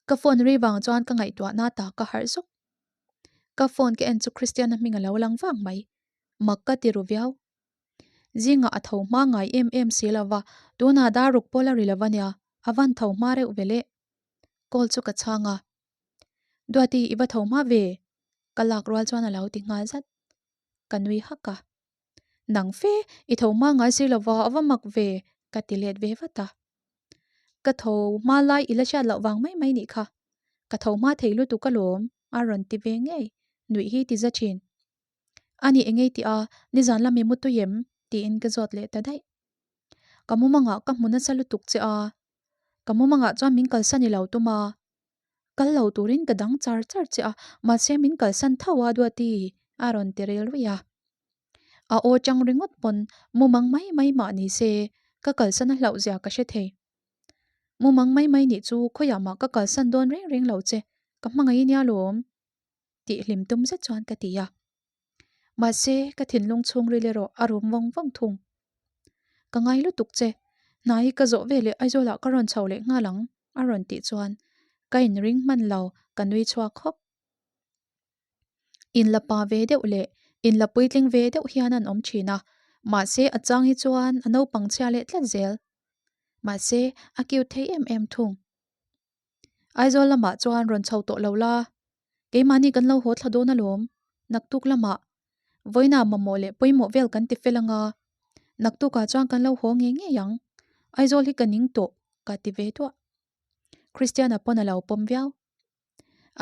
Ka phone ri vang chuan ka ngaihtuahna ta ka harh zuk. Ka phone ka en chu Christiana hming a lo lang vang mai. Mak ka ti ru viau. Zingah a tho hma ngai em em si lo va, tunah dar ruk pawh la ri lo va nia, a van tho hma reuh ve le. Call chu ka chhang a. Duati, i va tho hma ve? Ka lak rual chuan a lo ti nghal zat. Ka nui hak a. Nang fe, i tho hma ngai si lo va, a va mak ve, ka ti let ve vat a. Ka tho hma lai i la hriat loh vang mai mai nih kha. Ka tho hma thei lutuk alawm, a rawn ti ve ngei, nuih hi ti za thin. A nih engei tih a, nizan lam i mu tui em? tiin ka zawt leh ta daih. Ka mumangah ka hmu nasa lutuk che a, ka mumangah chuan min kalsan i lo tum a, kal lo turin ka dang char char che a, mahse min kalsan tho a Duati a rawn ti rel ruih a. A aw chang ringawt pawn mumang mai mai mah ni se ka kalsan a hlauh zia ka hre thei. Mumang mai mai nih chu khawiah mah ka kalsan dawn reng reng lo che, ka hmangaih nia lawm. Tih hlim tum zet chuan ka ti a. Mahse, ka thinlung chhungril erawh a rum vawng vawng thung. Ka ngai lutuk che, hna hi ka zawh veleh Aizawlah ka rawn chho leh nghal ang, a rawn tih chuan ka inring hman lo, ka nui chhuak hawk. Inla pa ve deuh leh inla puitling ve deuh hian an awm thin a, mahse a chang hi chuan a naupang chhia leh tlat zel. Mahse, a cute thei em em thung. Aizawl lamah chuan rawn chho tawh lo la, keimahni kan lo haw thla dawn alawm, naktuk lamah vawiina mamawh leh pawimawh vel kan ti fel anga, naktukah chuan kan lo haw ngei ngei ang, Aizawl hi ka ning tawh ka ti ve duah. Christiana pawn a lo pawm viau.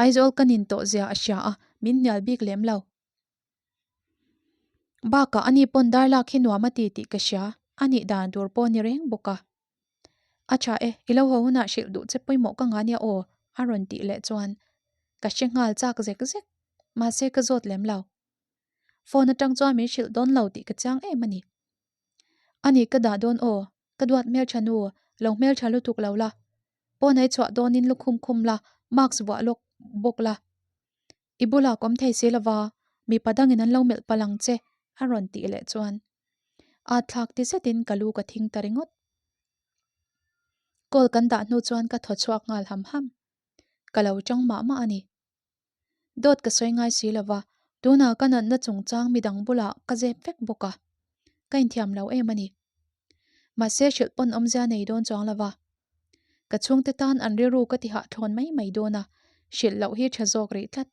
Aizawl ka nin tawh zia a hria a, min hnial bik lem lo. Bakah ani pawn dar lak hi nuam a ti tih ka hria, a nih dan tur pawh ni reng bawk a. A tha e, i lo haw hunah hrilh duh che pawimawh ka ngah nia aw, a rawn tih leh chuan ka hre nghal chak zek zek, mahse ka zawt lem lo. Phone atang chuan min hrilh dawn lo tih ka chiang em a ni. A ni ka dah dawn aw, ka duat hmeltha nu, lo hmeltha lutuk lo la. Pawn ei chhuah dawnin lukhum khum la, mask vuah lawk bawk la. I bulah ka awm thei si lova, mipa dangin an lo melh palh ang che, a rawn tih leh chuan at thlak ti zetin ka lu ka thing ta ringawt. Call kan dah hnu chuan ka thaw chhuak nghal ham ham. Ka lo chang mah mah a ni. Dawt ka sawi ngai si lova, tunah ka natna chungchang midang bulah ka zep vek bawk a, ka inthiam lo em a ni. Mahse hrilh pawn awmzia nei dawn chuang lova, Ka chhungte tan an rilru ka ti hahthlawn mai mai dawn a, hrilh loh hi tha zawk rih tlat.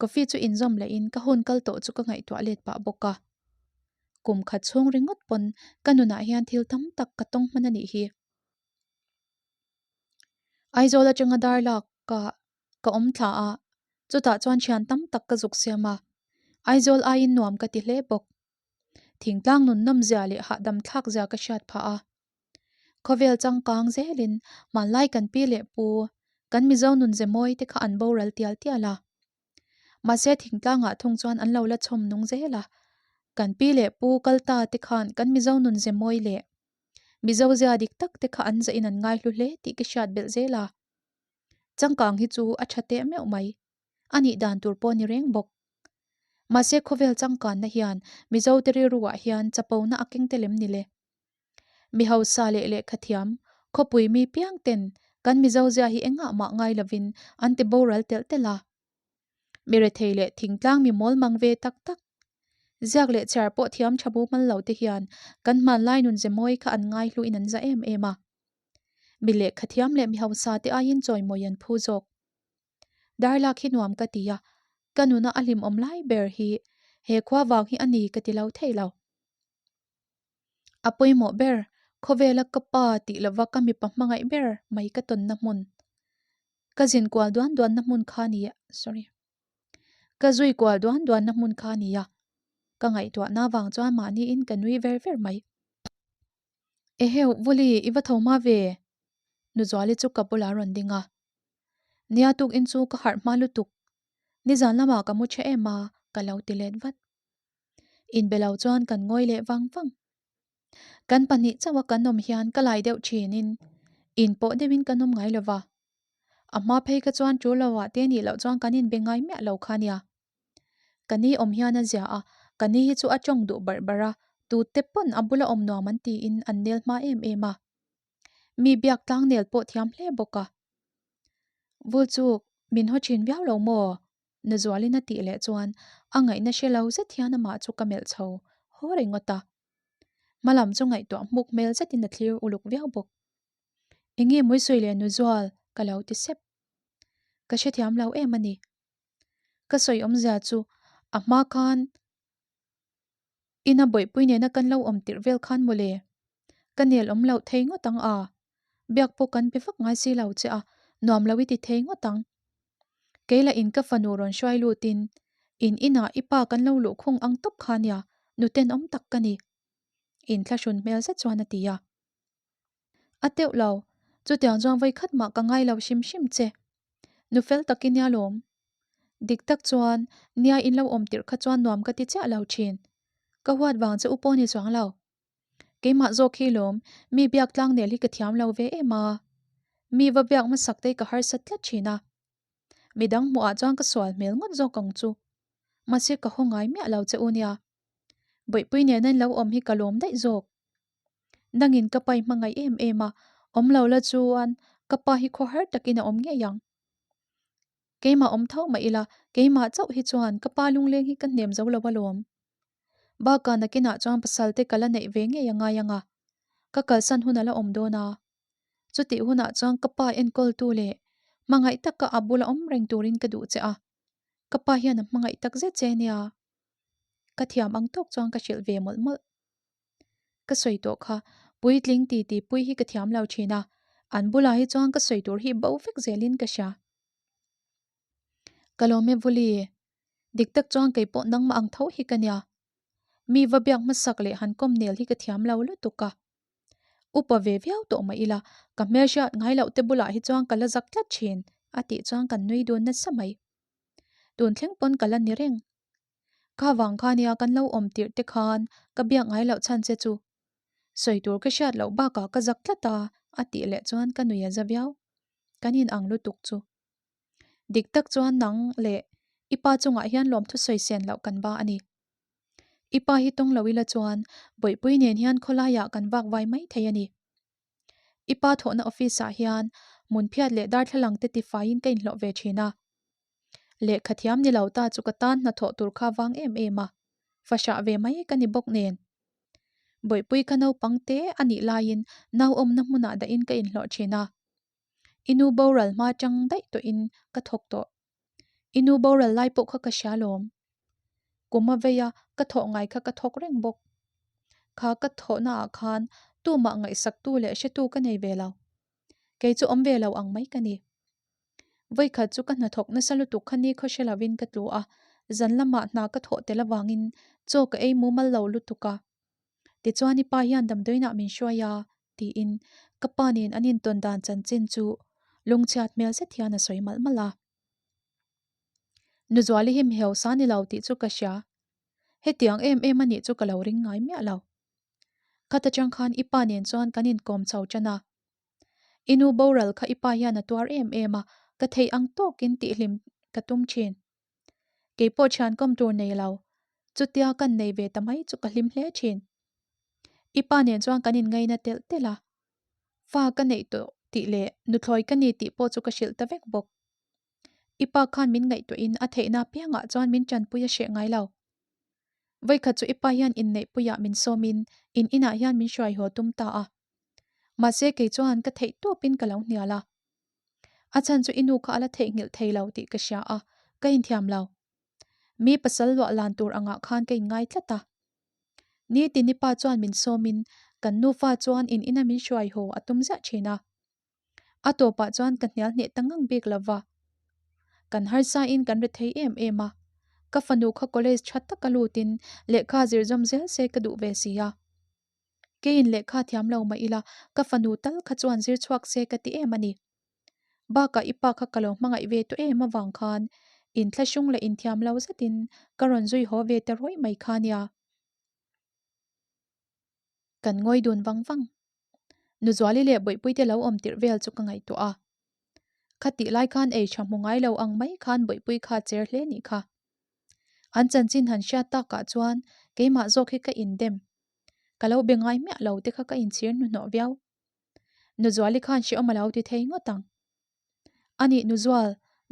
Coffee chu inzawm lehin ka hun kal tawh chu ka ngaihtuah let pah bawk a. Kum khat chhung ringawt pawn ka nunah hian thil tam tak ka tawng hman a nih hi. Aizawl atanga dar lak ka ka awm thla a, chutah chuan thian tam tak ka zuk siam a, Aizawl aiin nuam ka ti hle bawk. Thingtlang nun nawmzia leh hahdam thlakzia ka hriat phah a. Khawvel changkang zelin hmanlai kan pi leh pu, kan Mizo nun ze mawi te kha an boral tial tial a. Mahse thingtlangah thung chuan an lo la chhawm nung zel a. Kan pi leh pu kal ta te khan kan Mizo nun ze mawi leh Mizo zia dik tak te kha an zahin an ngaihlu hle tih ka hriat belh zel a. Changkang hi chu a tha teh meuh mai. A nih dan tur pawh ni reng bawk. Mahse khawvel changkanna hian Mizo te rilruah hian chapona a keng tel em ni le? Mi hausa leh lehkha thiam, khawpui mi piang ten kan Mizo zia hi engah mah ngai lovin an ti boral telh telh a. Mi rethei leh thingtlang mi mawl mang ve tak tak, ziak leh chhiar pawh thiam tha bu hman lo te hian kan hmanlai nun ze mawi kha an ngai hluin an za em em a. Mi lehkha thiam leh mi hausa te aiin chawimawi an phu zawk. Darlak hi nuam ka ti a, ka nuna a hlimawm lai ber hi he khua vang hi a ni ka ti lo thei lo. A pawimawh ber, khawvela ka pa tih lova ka mipa hmangaih ber mai ka tawnna hmun. Ka zin kual duan duanna hmun kha ni a, sorry. Ka zui kual duan duanna hmun kha ni a, ka ngaihtuahna vang chuan mahniin ka nui ver ver mai. Eheu, Vuli, i va tho hma ve? Nuzuali chu ka bulah a rawn ding a. Nia tukin chu ka harh hma lutuk. Nizan lamah ka mu tha em a, ka lo ti let vat. Inbe lo chuan kan ngawi leh vang vang. Kan pahnih chauha kan awm hian ka lai deuh thinin inpawh deuhin kan awm ngai lo va. A hma phei kha chuan ṭul lo ah te nih loh chuan kan inbe ngai miah lo kha nia. Ka ni awm hian a zia a, ka ni hi chu a ṭawng duh barh barh a, tute pawn a bula awm nuam an tiin an nel hma em em a. Mi biak tlang nel pawh thiam hle bawk a. Vul chu min haw ṭhin viau lo maw? Nazualin a tih leh chuan a ngaihna hre lo zet hian amah chu ka melh chho haw ringawt a. Hmalam chu ngaihtuah hmuk hmel zetin a thlir uluk viau bawk. Enge mawi sawi leh Nuzual? ka lo ti sep. Ka hrethiam lo em a ni. Ka sawi awmzia chu a hma khan ina bawihpui nena kan lo awm tirh vel khan mawle. Ka nel awm loh thei ngawt ang a, biak pawh kan be vak ngai si lo che a, nuam lo i ti thei ngawt ang. Kei lah in ka fanu rawn hruai lutin in inah i pa kan lo luh khung ang tawp kha nia, nu tenawm tak ka ni. Inthlahrun hmel zet chuan a ti a. A teuh lo, chutiang chuan vawi khat mah ka ngai lo hrim hrim che. Nu fel tak i nia lawm. Dik tak chuan nia in lo awm tirh kha chuan nuam ka ti chiah lo thin. Ka huat vang che u pawh ni chuang lo. Keimah zawk hi lawm, mi biak tlang nel hi ka thiam lo ve em a. Mi va biak hmasak te hi ka harsat tlat thin a. Midang hmuhah chuan ka sual hmel ngawt zawk ang chu. Mahse ka haw ngai miah lo che u nia. Bawihpui nena in lo awm hi ka lawm daih zawk. Nangin ka pa i hmangaih em em a, awm lo la chuan ka pa hi khawhar takin a awm ngei ang. Keimah awm tho mah ila, keimah chauh hi chuan ka pa lungleng hi ka hnem zo lo alawm. Bakah nakinah chuan pasal te ka la neih ve ngei a ngai ang a, ka kalsan hun a la awm dawn a. Chutih hunah chuan ka pa enkawltu leh hmangaih taka a bula awm reng turin ka duh che a, ka pa hian a hmangaih tak zet che nia. Ka thiam ang tawk chuan ka hrilh ve mawlh mawlh. Ka sawi tawh kha, puitling ti ti pui hi ka thiam lo thin a, an bulah hi chuan ka sawi tur hi bo vek zelin ka hria. Ka lawm e Vuli, dik tak chuan kei pawh nangmah ang tho hi ka nia. Mi va biak hmasak leh han kawm nel hi ka thiam lo lutuk a. Upa ve viau tawh mah ila, ka hmelhriat ngai loh te bulah hi chuan ka la zak tlat thin, a tih chuan kan nui dun nasa mai. Tun thleng pawn ka la ni reng. Kha vang kha nia kan lo awm tirh te khan ka biak ngai loh chhan che chu. Sawi tur ka hriat loh bakah ka zak tlat a, a tih leh chuan ka nui a za viau. Kan in ang lutuk chu. Dik tak chuan nang leh i pa chungah hian lawmthu sawi sen loh kan ba a ni. I pa hi tawng lo ila chuan Bawihpui nen hian khawlaiah kan vak vai mai thei a ni. I pa thawhna office ah hian hmunphiat leh darthlalang te tifaiin ka inhlawh ve thin a. Lehkha thiam ni lo ta chu ka tan hnathawh tur kha vang em em a, fahrah ve mai ka ni bawk nen. Bawihpui kha naupang te a nih laiin nau awmna hmunah dahin ka inhlawh thin a. I nu boral hma tang daih tawhin ka thawk tawh. I nu boral lai pawh kha ka hria lawm. Kum a vei a, ka thawh ngai kha ka thawk reng bawk. Kha ka thawhnaah khan tumah ngaihsaktu leh hretu ka nei ve lo. Kei chu awm ve lo ang mai ka ni. Vawikhat chu ka hnathawk nasa lutuk kha ni khaw hre lovin ka tlu a, zan lamah hna ka thawh tel avangin chaw ka ei mumal lo lutuk a. Tichuan i pa hian damdawiinah min hruai a, tiin ka pa nen an intawn dan chanchin chu lungchhiat hmel zet hian a sawi malh malh a. Nuzuali hi mihausa ni lo tih chu ka hria. Hetiang em em a nih chu ka lo ring ngai miah lo. Khat atang khan i pa nen chuan kan inkawm chho tan a. I nu boral kha i pa hian a tuar em em a, ka theih ang tawkin tihhlim ka tum thin. Kei pawh thian kawm tur nei lo, chutia kan nei ve ta mai chu ka hlim hle thin. I pa nen chuan kan inngaina telh telh a, fa ka neih tawh tih leh nuthlawi ka ni tih pawh chu ka hrilh ta vek bawk. I pa khan min ngaihtuahin a theihna piangah chuan min tanpui a hreh ngai lo. Vawikhat chu i pa hian inneihpuiah min sawmin in inah hian min hruai haw tum ta a. Mahse kei chuan ka theih tawpin ka lo hnial a. A chhan chu i nu kha a la theihnghilh thei lo tih ka hria a, ka inthiam lo. Mi pasal luah lan tur angah khan ka inngai tlat a. Nitin i pa chuan min sawmin kan nufa chuan in ina min hruai haw a tum ziah thin a. A tawpah chuan ka hnial hneh ta ngang bik lo va. Kan harsain kan ri thei em em a, ka fanu kha college tha taka lutin lehkha zir zawm zel se ka duh ve si a. Keiin lehkha thiam lo mah ila ka fanu tal kha chuan zir chhuak se ka ti em a ni. Bakah i pa kha ka lo hmangaih ve tawh em avang khan inthlahrung leh inthiam lo zetin ka rawn zui haw ve ta rawih mai kha nia. Kan ngawi dun vang vang. Nuzuali leh Bawihpuite lo awm tirh vel chu ka ngaihtuah a. Khatih lai khan ei tha hmu ngai lo ang mai khan bawihpui kha cher hle nih kha. An chanchin han hriat takah chuan keimah zawk hi ka indem. Ka lo be ngai miah lo te kha ka inchhir hnuhnawh viau. Nuzuali khan hrehawm a lo ti thei ngawt ang. Anih Nuzual,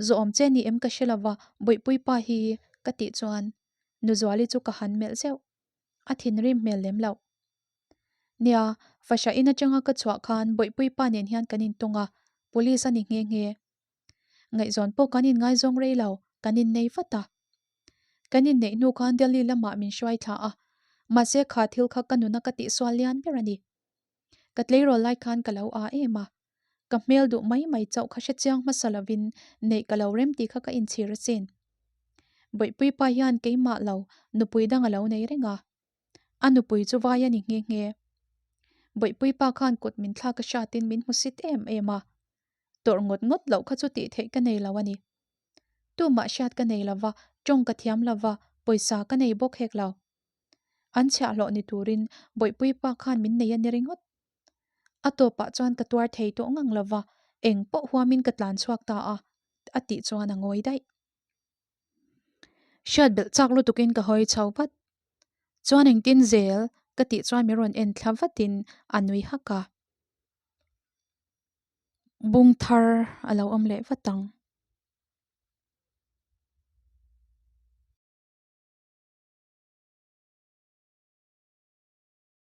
zawhawm che ni em ka hre lova bawihpui pa hi ka tih chuan Nuzuali chu ka han melh zeuh. A thinrim hmel lem loh. Nia, fahra in atanga ka chhuah khan bawihpui pa nen hian kan intawng a, police a ni nghe nghe. Ngaihzawn pawh kan inngaizawng rei lo, kan innei vat a. Kan inneih hnu khan Delhi lamah min hruai thla a, mahse kha thil kha ka nuna ka tihsual lian ber a ni. Ka tleirawl lai khan ka lo a em a, ka hmel duh mai mai chauh kha hrechiang hmasa lovin neih ka lo rem tih kha ka inchhir asin. Bawihpui pa hian keimah lo nupui dang a lo nei reng a, a nupui chu vai a ni nghe nghe. Bawihpui pa khan kut min thlak a hriatin min hmusit em em a, tawrh ngawt ngawt loh kha chu tih theih ka nei lo a ni. Tumah hriat ka nei lova, tawng ka thiam lova, pawisa ka nei bawk hek lo. An chhiahhlawh ni turin Bawihpui pa khan min nei a ni ringawt. A tawpah chuan ka tuar thei tawh ngang lova, eng pawh huamin ka tlan chhuak ta a, a tih chuan a ngawi daih. Hriat belh chak lutukin ka hawi chho vat. Chuan engtin zel ka tih chuan min rawn en thla vatin a nui hak a. Bung thar a lo awm leh vat ang.